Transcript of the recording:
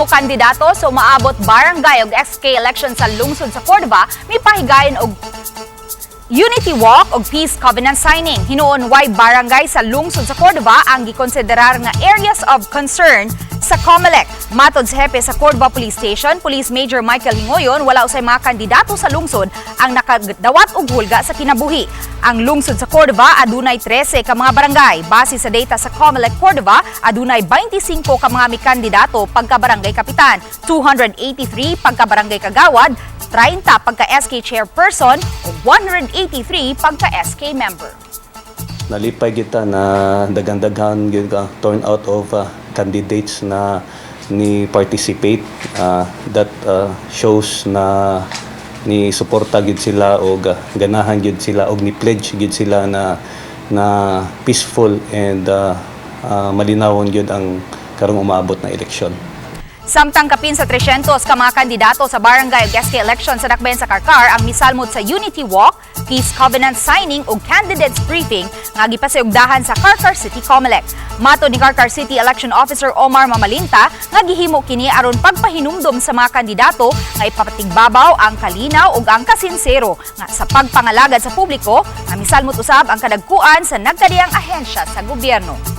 kandidato sa umaabot barangay ug SK election sa lungsod sa Cordova mipahigayon og Unity Walk og Peace Covenant signing. Hinuon way barangay sa lungsod sa Cordova ang gikonsiderar nga areas of concern sa COMELEC. Matod sa hepe sa Cordova Police Station, Police Major Michael Hingoyon, wala usay mga kandidato sa lungsod ang nakadawat og hulga sa kinabuhi. Ang lungsod sa Cordova adunay 13 ka mga barangay. Base sa data sa COMELEC Cordova, adunay 25 ka mga mikandidato pagka barangay kapitan, 283 pagka barangay kagawad, 30 pagka SK chairperson ug 183 pagka SK member. Nalipay kita na daghan-daghan gyud ka turnout of candidates na ni participate. That shows na ni suporta gyud sila og ganahan gyud sila og ni pledge gyud sila na na peaceful and malinawon gyud ang karong umaabot na eleksyon. Samtang kapin sa 300 ka mga kandidato sa barangay ug SK election sa dakbayan sa Carcar ang misalmot sa Unity Walk, Peace Covenant signing ug candidates briefing nga gipasayugdahan sa Carcar City COMELEC. Matod ni Carcar City Election Officer Omar Mamalinta nga gihimo kini aron pagpahinumdom sa mga kandidato nga ipapatigbabaw ang kalinaw ug ang kasinsero nga sa pagpangalagad sa publiko nga misalmot usab ang kadagkuan sa nagkadiyang ahensya sa gobyerno.